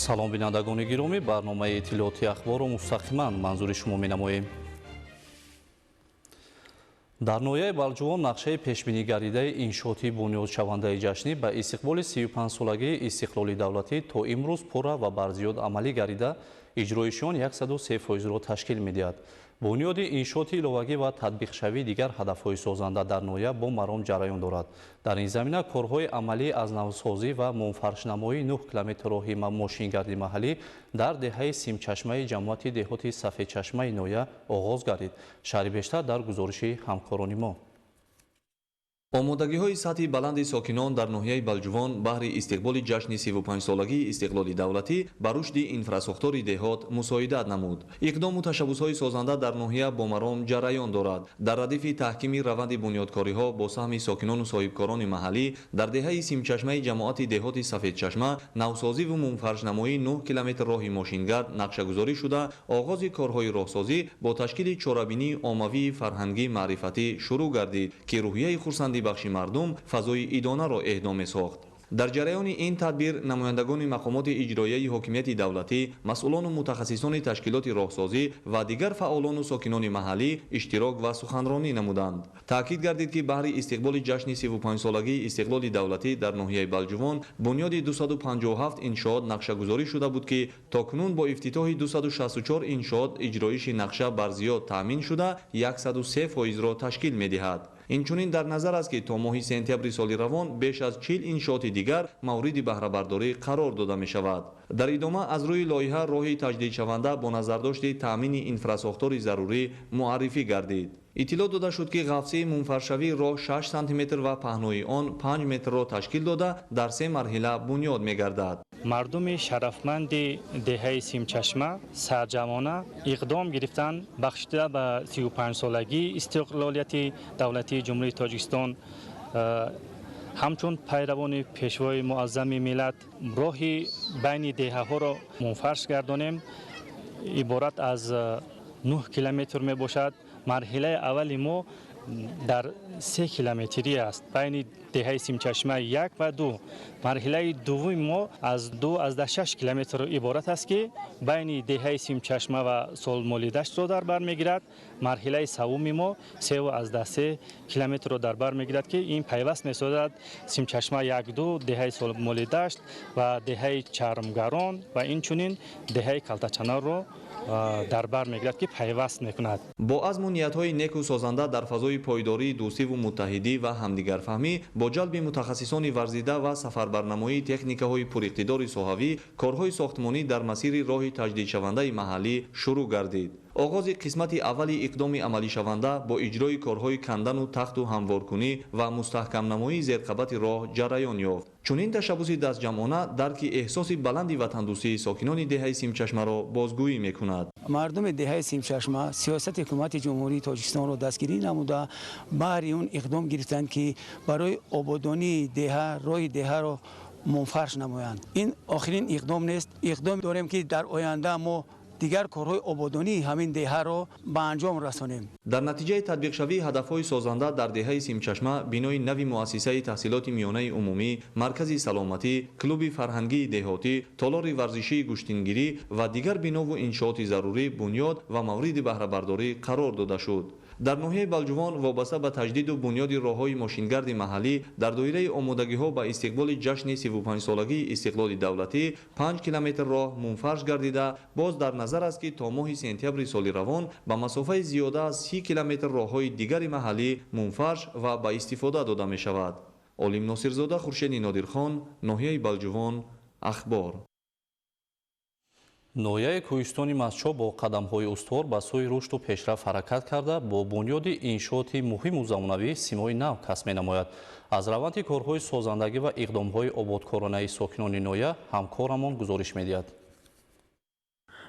Салом, бинандагони гиромӣ! Барномаи иттилоотии Ахборро мустақиман манзури шумо менамоем. Дар ноҳияи Балҷувон нақшаи пешбинигардидаи иншооти бунёдшавандаи ҷашнӣ ба истиқболи 35-солагии истиқлоли давлатӣ то имрӯз пурра ва барзиёд амалӣ гардида, иҷроиши он 103 фоизро ташкил медиҳад. Бунёди иншооти иловагӣ ва татбиқшавии дигар ҳадафҳои созанда дар ноҳия бо маром ҷараён дорад. Дар ин замина корҳои амалӣ аз навсозӣ ва мунфаршнамоии 9 километр роҳи мошингарди маҳаллӣ дар деҳаи Симчашмаи ҷамоати деҳоти Сафедчашмаи ноҳия оғоз гардид. Шарҳи бештар дар гузориши ҳамкорони мо. Омодагиҳои сатҳи баланди сокинон дар ноҳияи Балҷувон баҳри истиқболи ҷашни 35-солагии истиқлоли давлатӣ ба рушди инфрасохтори деҳот мусоидат намуд. Иқдому ташаббусҳои созанда дар ноҳия бо маром ҷараён дорад. Дар радифи таҳкими раванди бунёдкориҳо бо саҳми сокинону соҳибкорони маҳаллӣ дар деҳаи Симчашмаи ҷамоати деҳоти Сафедчашма навсозиву мунфаршнамоии 9 километр роҳи мошингард нақшагузорӣ шуда, оғози корҳои роҳсозӣ бо ташкили чорабинии оммавии фарҳангӣ маърифатӣ шурӯъ гардид, ки рӯҳияи хурсандӣ бахши мардум фазои идонаро эҳдо месохт. Дар ҷараёни ин тадбир намояндагони мақомоти иҷроияи ҳокимияти давлатӣ, масъулону мутахассисони ташкилоти роҳсозӣ ва дигар фаъолону сокинони маҳаллӣ иштирок ва суханронӣ намуданд. Таъкид гардид, ки баҳри истиқболи ҷашни 35-солагии истиқлоли давлатӣ дар ноҳияи Балҷувон бунёди 257 иншоот нақшагузорӣ шуда буд, ки то кунун бо ифтитоҳи 264 иншоот иҷроиши нақша барзиёд таъмин шуда, 103 фоизро ташкил медиҳад. Инчунин дар назар аст, ки то моҳи сентябри соли равон беш аз 40 иншооти дигар мавриди баҳрабардорӣ қарор дода мешавад. Дар идома аз рӯи лоиҳа роҳи таҷдидшаванда бо назардошти таъмини инфрасохтори зарурӣ муаррифӣ гардид. Иттилоъ дода шуд, ки ғафсии мунфаршавии роҳ 6 сантиметр ва паҳнои он 5 метрро ташкил дода, дар се марҳила бунёд мегардад. Мардуми шарафманди деҳаи Симчашма сарҷамъона иқдом гирифтан, бахшида ба 35-солагии истиқлолияти давлатии Ҷумҳурии Тоҷикистон, ҳамчун пайравони Пешвои Муаззами миллат, роҳи байни деҳаҳоро мунфарш гардонем. Иборат аз 9 километр мебошад. Марҳилаи аввали мо дар 3 километрӣ аст, байни деҳаи Симчашма як ва ду. Марҳилаи дуввуми мо аз 2,6 километр иборат аст, ки байни деҳаи Симчашма ва Солмолидаштро дар бар мегирад. Марҳилаи саввуми мо 3,3 километрро дар бар мегирад, ки ин пайваст месозад Симчашма як, ду, деҳаи Солмолидашт ва деҳаи Чармгарон ва инчунин деҳаи Калтачанорро дар бар мегирад, ки пайваст мекунад. Бо азму ниятҳои неку созанда, дар фазои пойдории дӯстиву муттаҳидӣ ва ҳамдигарфаҳмӣ, бо ҷалби мутахассисони варзида ва сафарбарнамоии техникаҳои пуриқтидори соҳавӣ корҳои сохтмонӣ дар масири роҳи таҷдидшавандаи маҳаллӣ шурӯъ гардид. Оғози қисмати аввали иқдоми амалишаванда бо иҷрои корҳои кандану тахту ҳамворкунӣ ва мустаҳкамнамоии зерқабати роҳ ҷараён ёфт. Чунин ташаббуси дастҷамъона дарки эҳсоси баланди ватандӯстии сокинони деҳаи Симчашмаро бозгӯӣ мекунад. Мардуми деҳаи Симчашма сиёсати ҳукумати Ҷумҳурии Тоҷикистонро дастгирӣ намуда, баҳри он иқдом гирифтанд, ки барои ободонии деҳа роҳи деҳаро мунфарш намоянд. Ин охирин иқдом нест. Иқдом дорем, ки дар оянда мо дигар корҳои ободонии ҳамин деҳаро ба анҷом расонем. Дар натиҷаи татбиқшавии ҳадафҳои созанда дар деҳаи Симчашма бинои нави муассисаи таҳсилоти миёнаи умумӣ, маркази саломатӣ, клуби фарҳангии деҳотӣ, толори варзишии гӯштингирӣ ва дигар бинову иншооти зарурӣ бунёд ва мавриди баҳрабардорӣ қарор дода шуд. Дар ноҳияи Балҷувон вобаста ба таҷдиду бунёди роҳҳои мошингарди маҳаллӣ дар доираи омодагиҳо ба истиқболи ҷашни 35-солагии истиқлоли давлатӣ 5 километр роҳ мунфарш гардида, боз дар назар аст, ки то моҳи сентябри соли равон ба масофаи зиёда аз 30 километр роҳҳои дигари маҳаллӣ мунфарш ва ба истифода дода мешавад. Олим Носирзода, Хуршеди Нодирхон, ноҳияи Балҷувон, Ахбор. Ноҳияи кӯҳистони Мастчоҳ бо қадамҳои устувор ба сӯи рушду пешрафт ҳаракат карда, бо бунёди иншооти муҳиму замонавӣ симои нав касб менамояд. Аз раванди корҳои созандагӣ ва иқдомҳои ободкоронаи сокинони ноҳия ҳамкорамон гузориш медиҳад.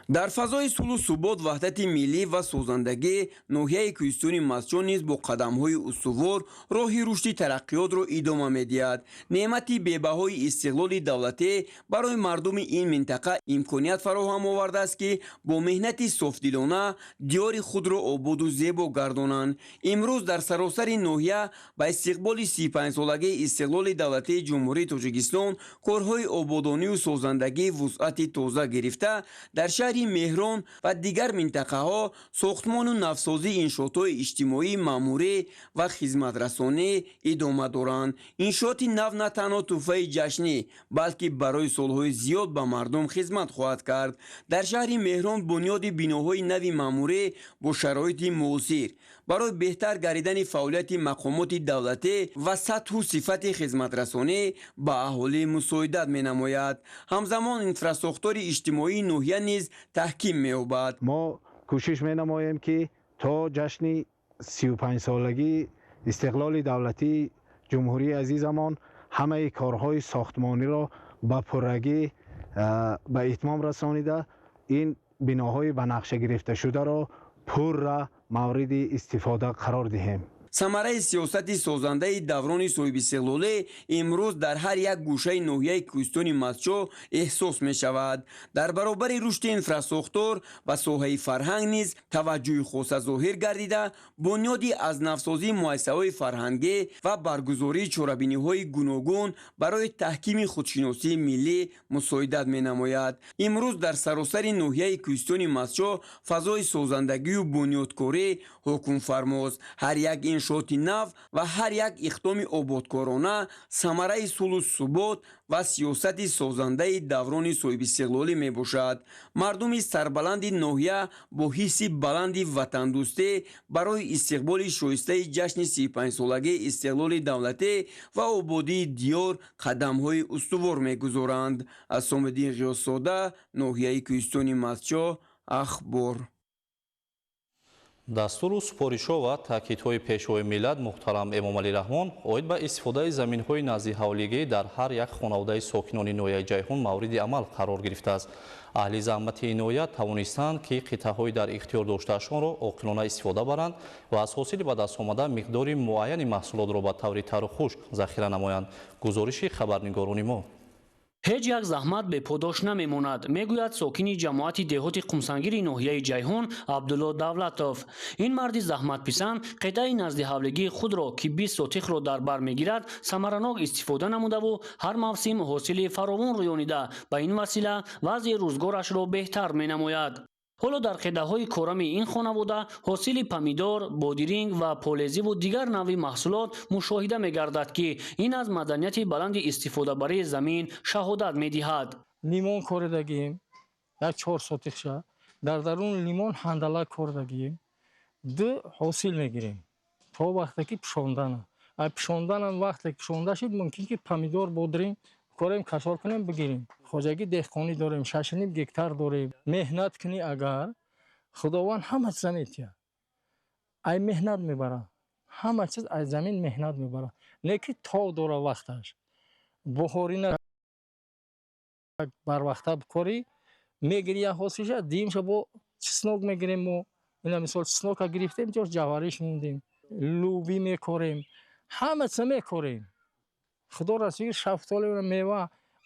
Дар фазои сулҳу субот, ваҳдати миллӣ ва созандагӣ ноҳияи Кӯҳистони Мастчоҳ низ бо қадамҳои устувор роҳи рушди тараққиётро идома медиҳад. Неъмати бебаҳои истиқлоли давлатӣ барои мардуми ин минтақа имконият фароҳам овардааст, ки бо меҳнати софдилона диёри худро ободу зебо гардонанд. Имрӯз дар саросари ноҳия ба истиқболи 35-солагии истиқлоли давлатии Ҷумҳурии Тоҷикистон корҳои ободонию созандагӣ вусъати тоза гирифта, дар шаҳри Меҳрон ва дигар минтақаҳо сохтмону навсозии иншоотҳои иҷтимоӣ, маъмурӣ ва хизматрасонӣ идома доранд. Иншооти нав на танҳо тӯҳфаи ҷашнӣ, балки барои солҳои зиёд ба мардум хизмат хоҳад кард. Дар шаҳри Меҳрон бунёди биноҳои нави маъмурӣ бо шароити муосир барои беҳтар гардидани фаъолияти мақомоти давлатӣ ва сатҳу сифати хизматрасонӣ ба аҳолӣ мусоидат менамояд. Ҳамзамон инфрасохтори иҷтимоии ноҳия низ таҳким меёбад. Мо кӯшиш менамоем, ки то ҷашни 35-солагии истиқлоли давлатии ҷумҳурии азизамон ҳамаи корҳои сохтмониро ба пуррагӣ ба итмом расонида, ин биноҳои ба нақша гирифташударо пурра мавриди истифода қарор диҳем. Самараи сиёсати созандаи даврони соҳибистиқлолӣ имрӯз дар ҳар як гӯшаи ноҳияи Кӯҳистони Мастчоҳ эҳсос мешавад. Дар баробари рушди инфрасохтор ва соҳаи фарҳанг низ таваҷҷӯҳи хоса зоҳир гардида, бунёди аз навсозии муассисаҳои фарҳангӣ ва баргузории чорабиниҳои гуногун барои таҳкими худшиносии миллӣ мусоидат менамояд. Имрӯз дар саросари ноҳияи Кӯҳистони Мастчоҳ фазои созандагию бунёдкорӣ ҳукмфармост. Ҳар як иншооти нав ва ҳар як иқдоми ободкорона самараи сулҳу субот ва сиёсати созандаи даврони соҳибистиқлолӣ мебошад. Мардуми сарбаланди ноҳия бо ҳисси баланди ватандӯстӣ барои истиқболи шоистаи ҷашни 35-солагии истиқлоли давлатӣ ва ободии диёр қадамҳои устувор мегузоранд. Асомиддин Ғиёсзода, ноҳияи Кӯҳистони Мастчоҳ, Ахбор. Дастуру супоришҳо ва таъкидҳои Пешвои миллат муҳтарам Эмомалӣ Раҳмон оид ба истифодаи заминҳои наздиҳавлигӣ дар ҳар як хонаводаи сокинони ноҳияи Ҷайҳун мавриди амал қарор гирифтааст. Аҳли заҳмати ин ноҳия тавонистанд, ки қитъаҳои дар ихтиёр доштаашонро оқилона истифода баранд ва аз ҳосили ба даст омада миқдори муайяни маҳсулотро ба таври тару хушк захира намоянд. Гузориши хабарнигорони мо. Ҳеҷ як заҳмат беподош намемонад, мегӯяд сокини ҷамоати деҳоти Қумсангири ноҳияи Ҷайҳун Абдулло Давлатов. Ин марди заҳматписанд қитъаи наздиҳавлигии худро, ки 20 сотихро дар бар мегирад, самаранок истифода намудаву ҳар мавсим ҳосили фаровон рӯёнида, ба ин васила вазъи рӯзгорашро беҳтар менамояд. Ҳоло дар қитъаҳои корами ин хонавода ҳосили помидор, бодиринг ва полезиву дигар навъи маҳсулот мушоҳида мегардад, ки ин аз маданияти баланди истифодабарии замин шаҳодат медиҳад. Лимон коридагием, як 4 сотихша, дар дарун лимон ҳандала коридагием, ду ҳосил мегирем то вақте ки пушондана. Пушонданам вақте ки пушонда шид, мумкин ки помидор, бодиринг корем, кашол кунем, бигирем. Хоҷагӣ деҳқонӣ дорем, 6,5 гектар дорем. Меҳнат кунӣ агар, Худованд ҳама чиза метиҳад. Ай меҳнат мебарад, ҳама чиз аз замин меҳнат мебарад. Не ки тов дора вақташ. Буҳорина барвақта бикорӣ, мегирӣ як ҳосилша, дуюмша бо чеснок мегирем мо. Ина мисол чеснока гирифтем, ҷош ҷавариш мондем. Лӯбӣ мекорем, ҳама чиза мекорем. Худо расули шафтоле мева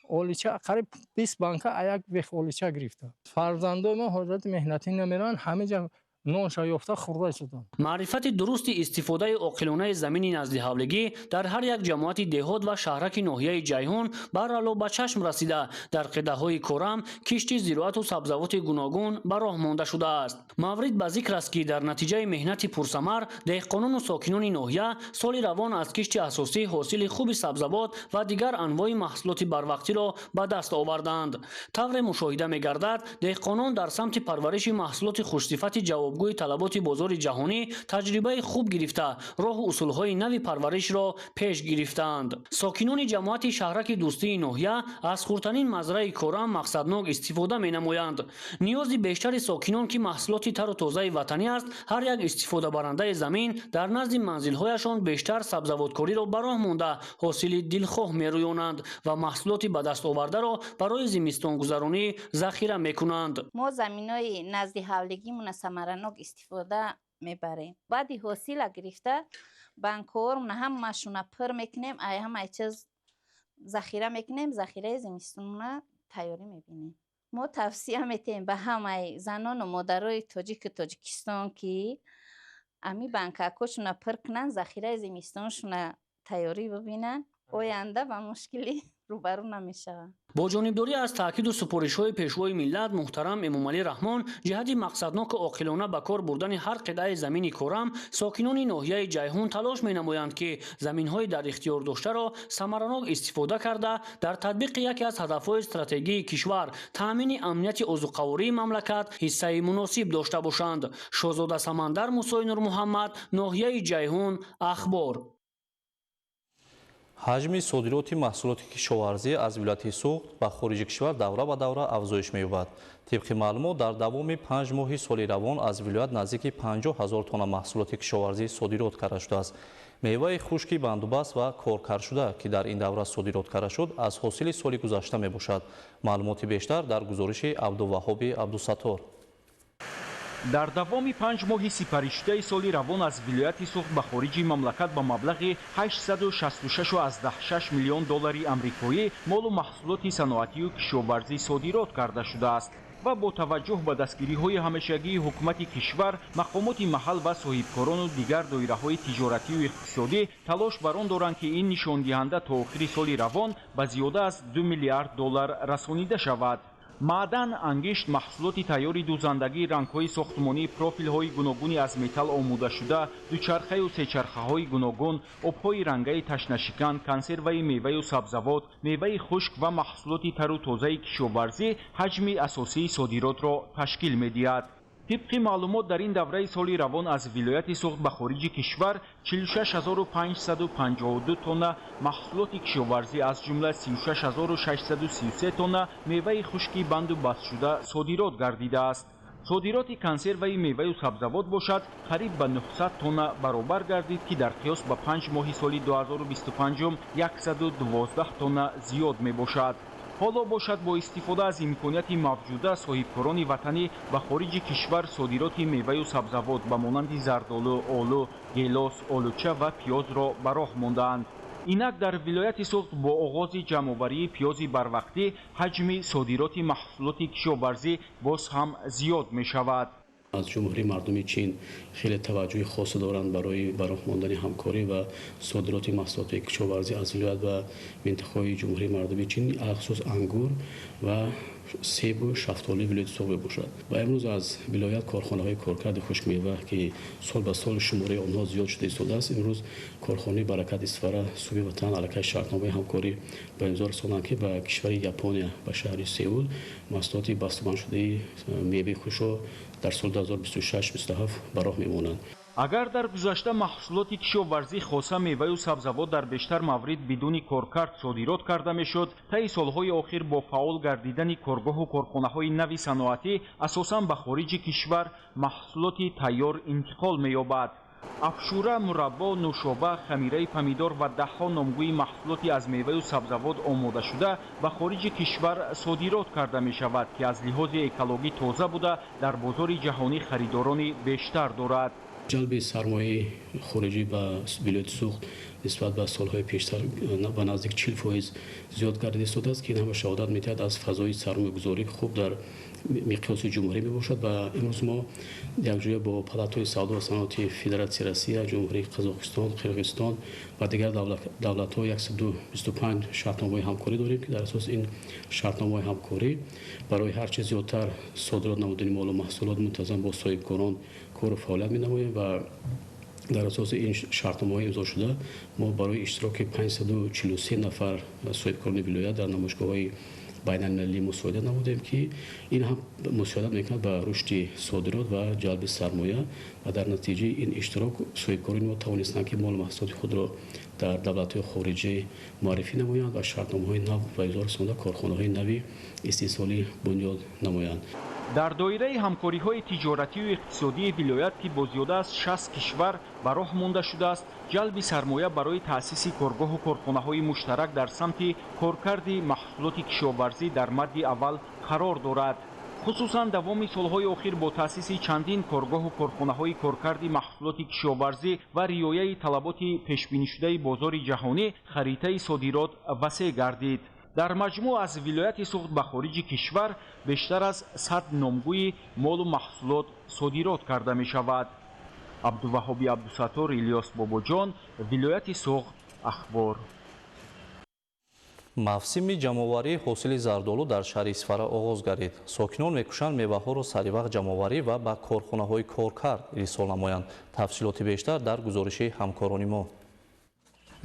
олича қариб 20 банка як бех олича гирифта. Фарзандои мо ҳоҷати меҳнатӣ намераванд, ҳама ҷа нонша ёфта хӯрда шуданд. Маърифати дурусти истифодаи оқилонаи замини наздиҳавлигӣ дар ҳар як ҷамоати деҳот ва шаҳраки ноҳияи Ҷайҳун баррало ба чашм расида, дар қитъаҳои корам кишти зироату сабзавоти гуногун ба роҳ монда шудааст. Маврид ба зикр аст, ки дар натиҷаи меҳнати пурсамар деҳқонону сокинони ноҳия соли равон аз кишти асосӣ ҳосили хуби сабзавот ва дигар анвои маҳсулоти барвақтиро ба даст оварданд. Тавре мушоҳида мегардад, деҳқонон дар самти парвариши маҳсулоти хушсифати ҷавобгӯ ҷавобгӯи талаботи бозори ҷаҳонӣ таҷрибаи хуб гирифта, роҳу усулҳои нави парваришро пеш гирифтаанд. Сокинони ҷамоати шаҳраки Дӯстии ноҳия аз хурдтарин мазраи корам мақсаднок истифода менамоянд. Ниёзи бештари сокинон, ки маҳсулоти тару тозаи ватанӣ аст, ҳар як истифодабарандаи замин дар назди манзилҳояшон бештар сабзавоткориро ба роҳ монда, ҳосили дилхоҳ мерӯёнанд ва маҳсулоти ба даст овардаро барои зимистонгузаронӣ захира мекунанд. Мо заминои назди ҳавлигимона самаранок истифода мебарем. Баъди ҳосила гирифта банкҳоромона ҳамашона пур мекунем, ай ҳамаи чиз захира мекунем, захираи зимистонона тайёрӣ мебинем. Мо тавсия метиҳем ба ҳамаи занону модарои тоҷику Тоҷикистон, ки ами банкакҳошона пур кунанд, захираи зимистоншона тайёрӣ бибинанд, оянда ба мушкилӣ рӯбарӯ намешаванд. Бо ҷонибдорӣ аз таъкиду супоришҳои пешвои миллат муҳтарам Эмомалӣ Раҳмон ҷиҳати мақсадноку оқилона ба кор бурдани ҳар қитъаи замини корам, сокинони ноҳияи Ҷайҳун талош менамоянд, ки заминҳои дар ихтиёр доштаро самаранок истифода карда, дар татбиқи яке аз ҳадафҳои стратегии кишвар, таъмини амнияти озуқавории мамлакат ҳиссаи муносиб дошта бошанд. Шоҳзода Самандар, Мусои Нурмуҳаммад, ноҳияи Ҷайҳун, Ахбор. Ҳаҷми содироти маҳсулоти кишоварзӣ аз вилояти Суғд ба хориҷи кишвар давра ба давра афзоиш меёбад. Тибқи маълумот, дар давоми 5 моҳи соли равон аз вилоят наздики 50 ҳазор тонна маҳсулоти кишоварзӣ содирот карда шудааст. Меваи хушки бандубаст ва коркардшуда, ки дар ин давра содирот карда шуд, аз ҳосили соли гузашта мебошад. Маълумоти бештар дар гузориши Абдуваҳоби Абдусаттор. Дар давоми 5 моҳи сипаришудаи соли равон аз вилояти Суғд ба хориҷи мамлакат ба маблағи 866,6 миллион доллари амрикоӣ молу маҳсулоти саноатию кишоварзӣ содирот карда шудааст. Ва бо таваҷҷӯҳ ба дастгириҳои ҳамешагии ҳукумати кишвар, мақомоти маҳал ва соҳибкорону дигар доираҳои тиҷоратию иқтисодӣ талош бар он доранд, ки ин нишондиҳанда то охири соли равон ба зиёда аз 2 миллиард доллар расонида шавад. Маъдан, ангишт, маҳсулоти тайёри дӯзандагӣ, рангҳои сохтмонӣ, профилҳои гуногуни аз металл омодашуда, дучархаю сечархаҳои гуногун, обҳои рангаи ташнашикан, консерваи меваю сабзавот, меваи хушк ва маҳсулоти тару тозаи кишоварзӣ ҳаҷми асосии содиротро ташкил медиҳад. Тибқи маълумот, дар ин давраи соли равон аз вилояти Суғд ба хориҷи кишвар 46552 тонна маҳсулоти кишоварзӣ, аз ҷумла 36633 тонна меваи хушки банду бастшуда содирот гардидааст. Содироти консерваи меваю сабзавот бошад, қариб ба 900 тонна баробар гардид, ки дар қиёс ба 5 моҳи соли 2025 112 тонна зиёд мебошад. Ҳоло бошад, бо истифода аз имконияти мавҷуда, соҳибкорони ватанӣ ба хориҷи кишвар содироти меваю сабзавот ба монанди зардолу, олу, гелос, олуча ва пиёзро ба роҳ мондаанд. Инак дар вилояти Суғд бо оғози ҷамъоварии пиёзи барвақтӣ ҳаҷми содироти маҳсулоти кишоварзӣ боз ҳам зиёд мешавад. Аз Ҷумҳурии мардуми Чин хеле таваҷҷӯҳи хосе доранд барои ба роҳ мондани ҳамкорӣ ва содироти маҳсулоти кишоварзӣ аз вилоят ва минтақаҳои Ҷумҳурии мардуми Чин, алахусус ангур ва себу шафтолии вилояти Суғд мебошад. Ва имрӯз аз вилоят корхонаҳои коркарди хушкмева, ки сол ба сол шумораи онҳо зиёд шуда истодааст, имрӯз корхонаи Баракат Исфара Суби Ватан аллакай шартномаи ҳамкорӣ ба имзо расонданд, ки ба кишвари Япония, ба шаҳри Сеул маҳсулоти бастабандшудаи меваи хушро дар соли 2026-27 ба роҳ мемонанд. Агар дар гузашта маҳсулоти кишоварзӣ, хоса меваю сабзавот, дар бештар маврид бидуни коркард содирот карда мешуд, таи солҳои охир бо фаъол гардидани коргоҳу корхонаҳои нави саноатӣ асосан ба хориҷи кишвар маҳсулоти тайёр интиқол меёбад. Афшура, мураббо, нӯшоба, хамираи помидор ва даҳҳо номгӯи маҳсулоти аз меваю сабзавот омодашуда ба хориҷи кишвар содирот карда мешавад, ки аз лиҳози экологӣ тоза буда, дар бозори ҷаҳонӣ харидорони бештар дорад. Ҷалби сармояи хориҷӣ ба вилояти Суғд нисбат ба солҳои пештар ба наздик 40% зиёд гардида истодааст, ки ин ҳама шаҳодат медиҳад аз фазои сармоягузорӣ хуб дар миқёси ҷумҳурӣ мебошад. Ва имрӯз мо якҷоя бо палатаҳои савдо ва саноати Федератсияи Россия, Ҷумҳурии Қазоқистон, Қирғизистон ва дигар давлатҳо 125 шартномаҳои ҳамкорӣ дорем, ки дар асоси ин шартномаҳои ҳамкорӣ барои ҳар чи зиёдтар содирот намудани молу маҳсулот мунтазам бо соҳибкорон кору фаъолият менамоем. Ва дар асоси ин шартномаҳои имзошуда мо барои иштироки 543 нафар соҳибкорони вилоят дар намоишгоҳҳои Байналмилалӣ мусоидат намудем, ки ин ҳам мусоидат мекунад ба рушди содирот ва ҷалби сармоя ва дар натиҷаи ин иштирок соҳибкорони мо тавонистанд, ки молу маҳсулоти худро дар давлатҳои хориҷӣ муаррифӣ намоянд ва шартномаҳои нав ба имзо расонда, корхонаҳои нави истеҳсолӣ бунёд намоянд. Дар доираи ҳамкориҳои тиҷоратию иқтисодии вилоят, ки бо зиёда аз 60 кишвар ба роҳ монда шудааст, ҷалби сармоя барои таъсиси коргоҳу корхонаҳои муштарак дар самти коркарди маҳсулоти кишоварзӣ дар мадди аввал қарор дорад. Хусусан давоми солҳои охир бо таъсиси чандин коргоҳу корхонаҳои коркарди маҳсулоти кишоварзӣ ва риояи талаботи пешбинишудаи бозори ҷаҳонӣ харитаи содирот васеъ гардид. Дар маҷмӯъ аз вилояти Суғд ба хориҷи кишвар бештар аз 100 номгӯи молу маҳсулот содирот карда мешавад. Абдуваҳоби Абдусаттор, Илёс Бобоҷон, вилояти Суғд, Ахбор. Мавсими ҷамъоварии ҳосили зардолу дар шаҳри Исфара оғоз гардид. Сокинон мекӯшанд меваҳоро саривақт ҷамъоварӣ ва ба корхонаҳои коркард ирсол намоянд. Тафсилоти бештар дар гузориши ҳамкорони мо.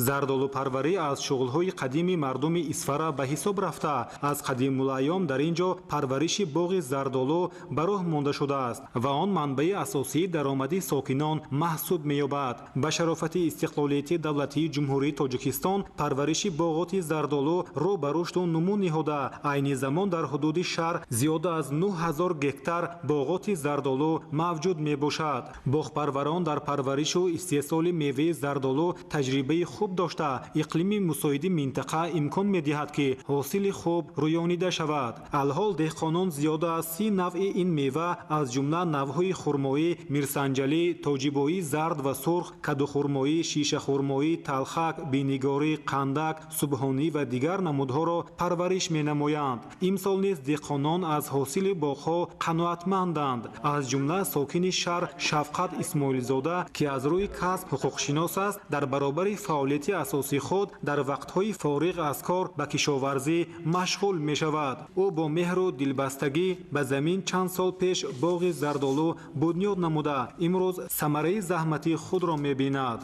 Зардолупарварӣ аз шуғлҳои қадими мардуми Исфара ба ҳисоб рафта, аз қадимулайём дар ин ҷо парвариши боғи зардолу ба роҳ монда шудааст ва он манбаи асосии даромади сокинон маҳсуб меёбад. Ба шарофати истиқлолияти давлатии Ҷумҳурии Тоҷикистон парвариши боғоти зардолу рӯ ба рушду нумӯ ниҳода, айни замон дар ҳудуди шаҳр зиёда аз 9000 гектар боғоти зардолу мавҷуд мебошад. Боғпарварон дар парваришу истеҳсоли меваи зардолу таҷрибаи хуб дошта, иқлими мусоиди минтақа имкон медиҳад, ки ҳосили хуб рӯёнида шавад. Алҳол деҳқонон зиёда аз 30 навъи ин мева, аз ҷумла навъҳои хурмоӣ, мирсанҷалӣ, тоҷибоии зард ва сурх, кадухурмоӣ, шишахурмоӣ, талхак, бинигорӣ, қандак, субҳонӣ ва дигар намудҳоро парвариш менамоянд. Имсол низ деҳқонон аз ҳосили боғҳо қаноатманданд. Аз ҷумла сокини шаҳр Шафқат Исмоилзода, ки аз рӯи касб ҳуқуқшинос аст, дар баробари фаъолияти асосии худ дар вақтҳои фориғ аз кор ба кишоварзӣ машғул мешавад. Ӯ бо меҳру дилбастагӣ ба замин чанд сол пеш боғи зардолу бунёд намуда, имрӯз самараи заҳмати худро мебинад.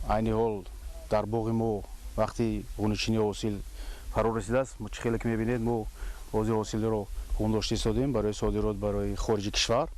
Айни ҳол дар боғи мо вақти ғуничинии ҳосил фаро расидааст. Чӣ хеле ки мебинед, мо ҳозир ҳосилро ғундошта истодем барои содирот барои хориҷи кишвар.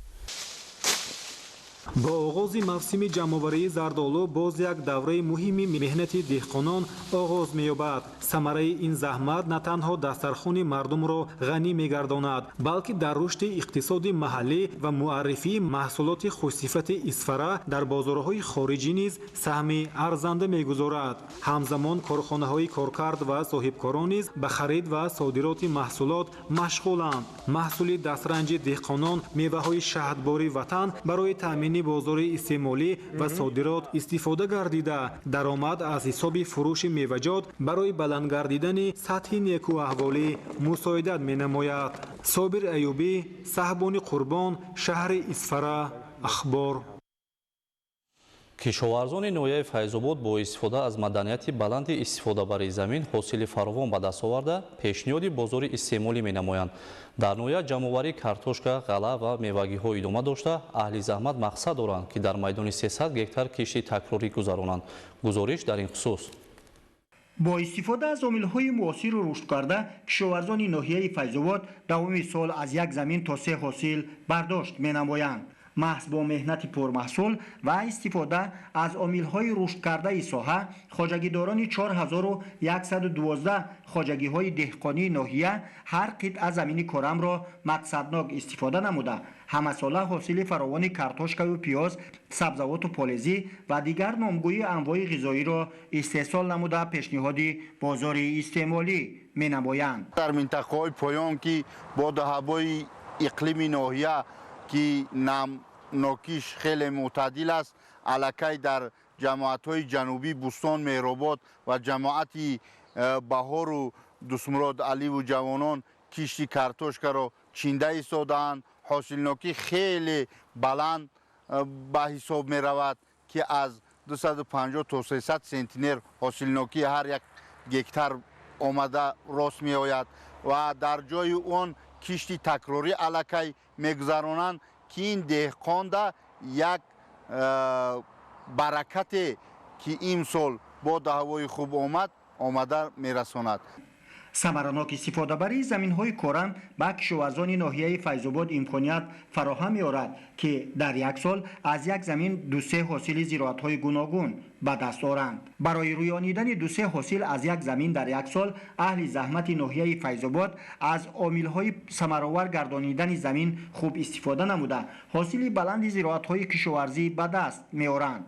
Бо оғози мавсими ҷамъоварии зардолу боз як давраи муҳими меҳнати деҳқонон оғоз меёбад. Самараи ин заҳмат на танҳо дастархони мардумро ғанӣ мегардонад, балки дар рушди иқтисоди маҳаллӣ ва муаррифии маҳсулоти хушсифати Исфара дар бозорҳои хориҷӣ низ саҳми арзанда мегузорад. Ҳамзамон корхонаҳои коркард ва соҳибкорон низ ба харид ва содироти маҳсулот машғуланд. Маҳсули дастранҷи деҳқонон, меваҳои шаҳдбори ватан барои таъмини бозори истеъмолӣ ва содирот истифода гардида, даромад аз ҳисоби фурӯши меваҷот барои баланд гардидани сатҳи некӯаҳволӣ мусоидат менамояд. Собир Аюбӣ, Саҳбони Қурбон, шаҳри Исфара, Ахбор. Кишоварзони ноҳияи Файзобод бо истифода аз маданияти баланди истифодабарии замин ҳосили фаровон ба даст оварда, пешниҳоди бозори истеъмолӣ менамоянд. Дар ноҳия ҷамъоварии картошка, ғалла ва мевагиҳо идома дошта, аҳли заҳмат мақсад доранд, ки дар майдони 300 гектар кишти такрорӣ гузаронанд. Гузориш дар ин хусус. Бо истифода аз омилҳои муосиру рушдкарда кишоварзони ноҳияи Файзобод давоми сол аз як замин то 3 ҳосил бардошт менамоянд. Маҳз бо меҳнати пурмаҳсул ва истифода аз омилҳои рушдкардаи соҳа хоҷагидорони 4112 хоҷагиҳои деҳқонии ноҳия ҳар қитъа замини корамро мақсаднок истифода намуда, ҳамасола ҳосили фаровони картошкаю пиёз, сабзавоту полезӣ ва дигар номгӯи анвои ғизоиро истеҳсол намуда пешниҳоди бозори истеъмолӣ менамоянд. Дар минтақаҳои поён, ки боду ҳавои иқлими ноҳия ки намнокиш хеле мӯътадил аст, аллакай дар ҷамоатҳои ҷанубӣ Бӯстон, Меҳробод ва ҷамоати Баҳору Дусмурод Аливу ҷавонон кишти картошкаро чинда истодаанд. Ҳосилнокӣ хеле баланд ба ҳисоб меравад, ки аз 250 то 300 сентнер ҳосилнокии ҳар як гектар омада рост меояд ва дар ҷои он кишти такрорӣ аллакай мегузаронанд, ки ин деҳқонда як баракате, ки имсол боду ҳавои хуб омад, омада мерасонад. Самаранок истифодабарии заминҳои корам ба кишоварзони ноҳияи Файзобод имконият фароҳам меорад, ки дар як сол аз як замин ду-се ҳосили зироатҳои гуногун ба даст оранд. Барои рӯёнидани ду-се ҳосил аз як замин дар як сол, аҳли заҳмати ноҳияи Файзобод аз омилҳои самаровар гардонидани замин хуб истифода намуда, ҳосили баланди зироатҳои кишоварзӣ ба даст меоранд.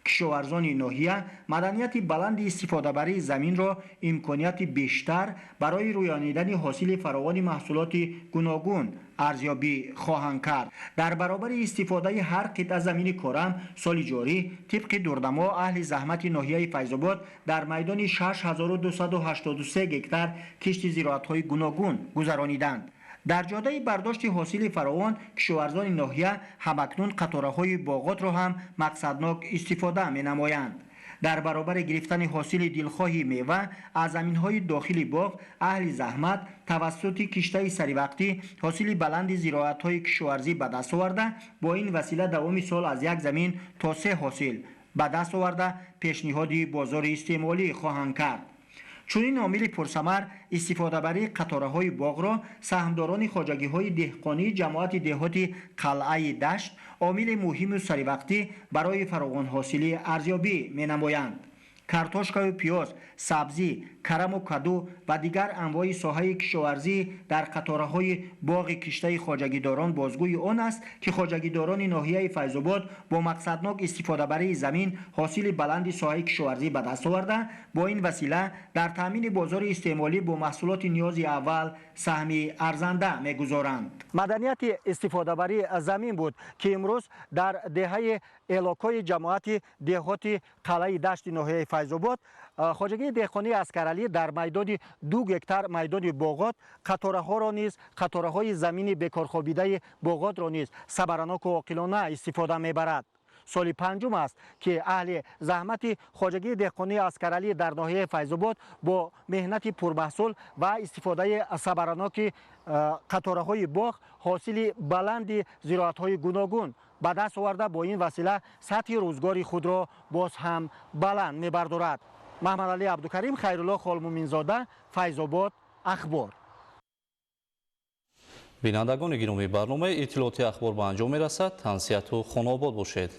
Кишоварзони ноҳия маданияти баланди истифодабарии заминро имконияти бештар барои рӯёнидани ҳосили фаровони маҳсулоти гуногун арзёбӣ хоҳанд кард. Дар баробари истифодаи ҳар қитъа замини корам, соли ҷорӣ тибқи дурнамо аҳли заҳмати ноҳияи Файзобод дар майдони 6283 гектар кишти зироатҳои гуногун гузарониданд. Дар ҷодаи бардошти ҳосили фаровон кишоварзони ноҳия ҳамакнун қатораҳои боғотро ҳам мақсаднок истифода менамоянд. Дар баробари гирифтани ҳосили дилхоҳи мева аз заминҳои дохили боғ, аҳли заҳмат тавассути киштаи саривақтӣ ҳосили баланди зироатҳои кишоварзӣ ба даст оварда, бо ин васила давоми сол аз як замин то се ҳосил ба даст оварда, пешниҳоди бозори истеъмолӣ хоҳанд кард. Чунин омили пурсамар истифодабарии қатораҳои боғро саҳмдорони хоҷагиҳои деҳқонии ҷамоати деҳоти Қалъаи Дашт омили муҳиму саривақтӣ барои фаровонҳосилӣ арзёбӣ менамоянд. Картошкаю пиёз, сабзӣ, караму каду ва дигар анвои соҳаи кишоварзӣ дар қатораҳои боғи киштаи хоҷагидорон бозгӯи он аст, ки хоҷагидорони ноҳияи Файзобод бо мақсаднок истифодабарии замин ҳосили баланди соҳаи кишоварзӣ ба даст оварда, бо ин васила дар таъмини бозори истеъмолӣ бо маҳсулоти ниёзи аввал саҳми арзанда мегузоранд. Маданияти истифодабарии замин буд, ки имрӯз дар деҳаи Элокои ҷамоати деҳоти Қалъаи Дашти ноҳияи Файзобод хоҷагии деҳқонии Аскаралӣ дар майдони 2 гектар майдони боғот қатораҳоро низ, қатораҳои замини бекорхобидаи боғотро низ самараноку оқилона истифода мебарад. Соли панҷум аст, ки аҳли заҳмати хоҷагии деҳқонии Аскаралӣ дар ноҳияи Файзобод бо меҳнати пурмаҳсул ва истифодаи самараноки қатораҳои боғ ҳосили баланди зироатҳои гуногун ба даст оварда, бо ин васила сатҳи рӯзгори худро боз ҳам баланд мебардорад. Маҳмадалӣ Абдукарим, Хайрулло Холмуминзода, Файзобод, Ахбор. Бинандагони гиромӣ, барномаи иттилооти Ахбор ба анҷом мерасад. Тансиҳату хонаобод бошед.